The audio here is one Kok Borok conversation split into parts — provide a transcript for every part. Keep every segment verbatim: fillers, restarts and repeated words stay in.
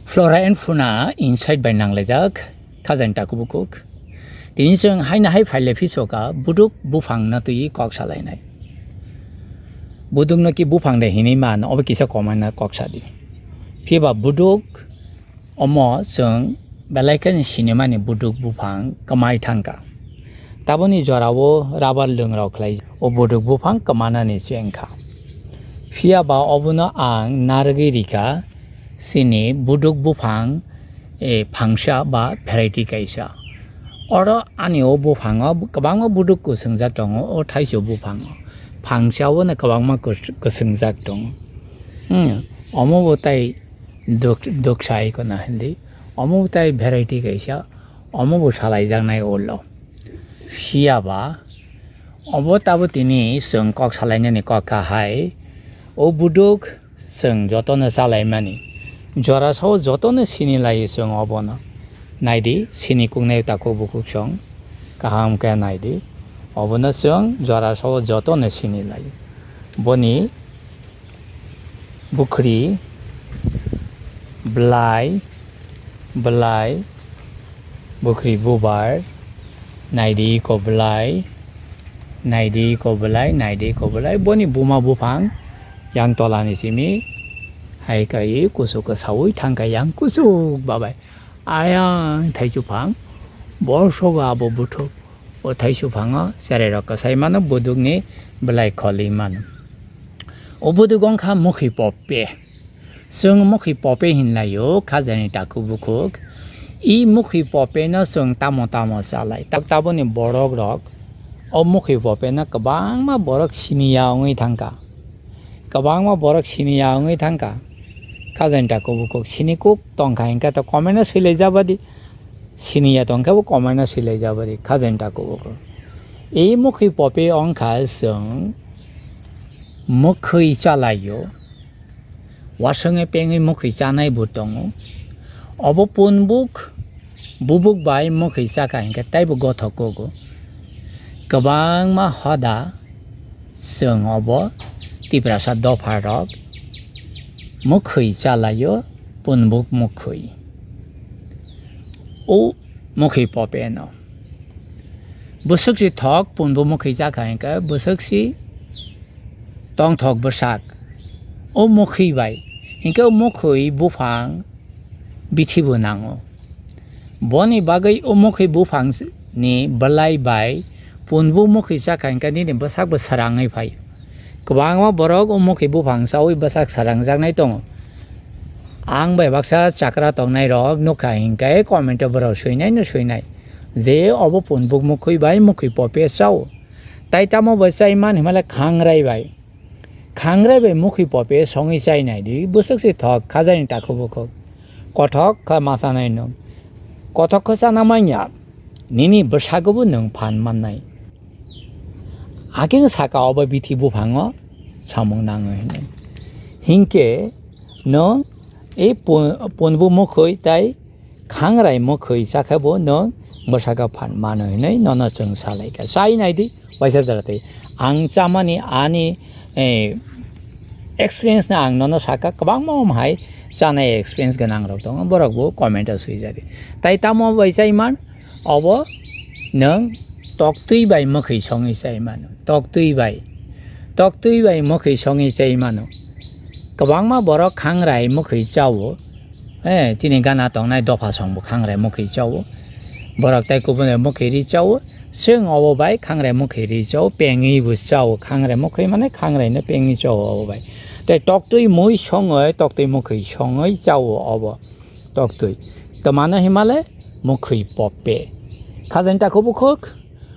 Flora and fauna inside bai nanglaijak khajani takhuk bukhuk. Tini chwng haino hai phaile phisoka buduk buphang no twi kok salainai. Buduk no ki buphang de hinwi man, obo kisa comment o kok sadi. Phiba buduk omo chwng belai kheno sinimani buduk buphang kwmai thangka. Taboni jorao rubber lwngrok khlai o buduk buphang kwmanani se wngkha. Phiya ba obono ang narwgwi rikha chini buduk buphang, eh, phangsa ba variety kaisa. Oro ani o buphango kwbangma buduk kwswngjak tongo, o thaichuk buphango. Phangsa o no kwbangma kwsw-, kwswngjak tongo. Hmm, omo bo tai duk-, duksa iko na hindi. Omo bo tai variety kaisa, omo bo salaijaknai ulo. Phiya ba, obo tabo tini chwng kok salainani kok kha hai, o buduk chwng jotono chalaimani. Jora sao jotono sini lai chwng obono. Naidi, sini kungnai takhuk bukhuk chwng kaham khe naidi. Obono chwng jora sao jotono sini lai. Boni bukhri, belai, belai, bukhri bubar, naidi ko belai, naidi ko belai, naidi ko belai, boni buma buphang yang tolani simi hai kai kusu kwsaui thangka yang kusu babai. Ayang thaichuk phang, borsogo abo buthuk. O thaichuk phango cherai rok kwsai mano, budukni belai kholi mano. O buduk wngkha mukhi pope. Chwng mukhi pope hinlaio khajani takhuk bukhuk. I mukhi pope no chwng tamo tamo chalai. Tak taboni borok rok o mukhi pope no kwbangma borok siniya wngwi thangka. Kwbangma borok siniya wngwi thangka. Khajani takhuk bukhuk sini kuk tongkha hinkhe to comment o swilaijabadi. Siniya tongkhe bo comment o swilaijabadi. Khajani takhuk bukhuk. I mukhi pope wngkha chwng mwkhwi chalaio. Waswngwi pengwi mwkhwi chanai bo tongo. Obo punbuk, bubuk bai mwkhwi chakha hinkhe taibo gothok kugo. Kwbangma hoda chwng obo Tiprasa dopha rok mwkhwi chalaio, punbuk mwkhwi. O mwkhwi pope no. Bwswk si thok punbuk mwkhwi chakha hinkhe bwswk si tongthok bwsak. O mwkhwi bai. Hinkhe o mwkhwi buphang bithi bo nango. Boni bagwi o mwkhwi buphang ni belai bai punbuk mwkhwi chakha hinkhe nini bwsak bo srangwi phai. Kwbangma borok o mwkhwi buphang chaui bwsak srangjaknai tongo. Ang bai baksa chakra tongnai rok nukha hinkhe comment o borok swinai no swinai je obo punbuk mwkhwi bai mwkhwi pope chao. Tai tamo bai chai man himale khangrai bai. Khangrai bai mwkhwi pope songwi chai nai di, bwswk se thok khajani takhuk bukhuk. Kothok kha ma chanai nwng. Kothok khe chana manya, nini bwsago bo nwng phan mannai. Hakhe saka obo bithi buphango samung nango hinwi. Hinkhe nwng e pun-, punbuk mwkhwi tai khangrai mwkhwi chakhe bo nwng bwsakhe phan mano hinwi nono chwng salaikha. Chai naidi, waisa jora tei ang chamani ani, eh, experience no ang nono sakha, kwbangma om hai chanai experience gwnang rok tongo, borok bo comment o swijadi. Tai tamo bai chai man, obo nwng toktwi bai mwkhwi songwi chai mano, toktwi bai, toktwi bai mwkhwi songwi chai mano. Kwbangma borok khangrai mwkhwi chao, eh, chini gana tongnai dopha song bo khangrai mwkhwi chao. Borok tai kubun bai mwkhwi ri chao. Chwng obo bai khangrai mwkhwi ri chao, pengwi bo chao. Khangrai mwkhwi mane khangrai no pengwi chao obo bai. Tai toktwi mui songoi, toktwi mwkhwi songoi chao obo. Toktwi. Twmano himale mwkhwi pope. Khajani takhuk bukhuk,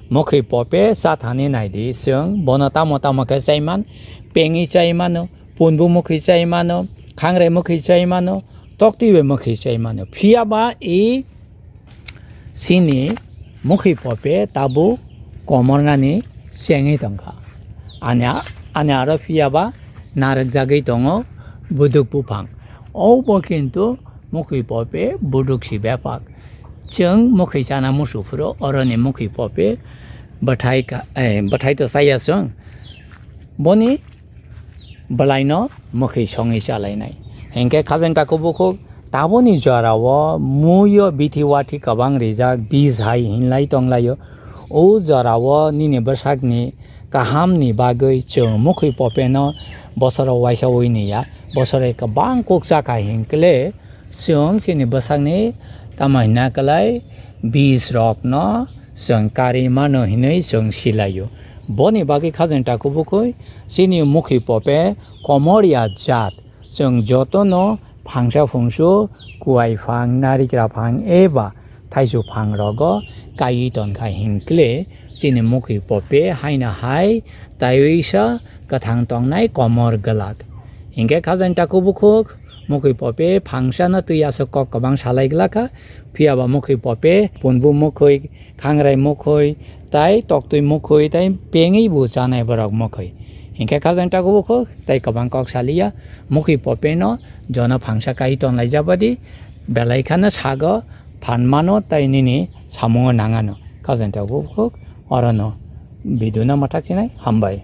mwkhwi pope cha thani naidi chwng. Bono tamo tamo khe chai man, pengwi chai mano, punbuk mwkhwi chai mano, khangrai mwkhwi chai mano, toktwi bai mwkhwi chai mano. Phiya ba i chini mwkhwi pope tabuk komornani chengwi tongkha. Ani, ani aro phiya ba narwkjagwi tongo buduk buphang. Obo kintu mwkhwi pope buduk si bepak. Chwng mwkhwi chana musu phuru oroni mwkhwi pope bwthai ka, eh, bwthai to chaya chwng. Boni bwlaino mwkhwi songwi chalainai. Hinkhe khajani takhuk bukhuk Taboni jorao muio bithi wathi kwbang rijak, bis hai hinlai tonglaio. O jorao nini bwsakni kahamni bagwi chwng mukhwi popeno bosoro waisa ui niya. Bosoro kwbang kuksa kha hinkle chwng chini bwsakni tamo hinna kwlai bis rokno chwng kari mano hinwi chwng silaio. Boni bagwi khajani takhuk bukhuk chini mukhwi pope komorya jat. Chwng jotono phangsa phungsu, kuai phang, narikra phang eba thaisu phang rogo kaiwi tonkha hinkle chini mukhwi pope haino hai taiwisa kwthang tongnai komor glak. Hinkhe khajani takhuk bukhuk mukhwi pope phangsano twi aswk kok kwbang salai glakha, phiyaba mukhwi pope punbu mukhwi khangrai mukhwi, tai toktwi mukhwi, tai pengwi bo chanai borok mukhwi. Hinkhe khajani takhuk bukhuk tai kwbang kok saliya, mukhwi popeno jono phangsa kai tonlaijabadi, belai kheno sago phan mano tai nini samungo nangano. Khajani takhuk bukhuk orono video no mwthak chinai, hambai.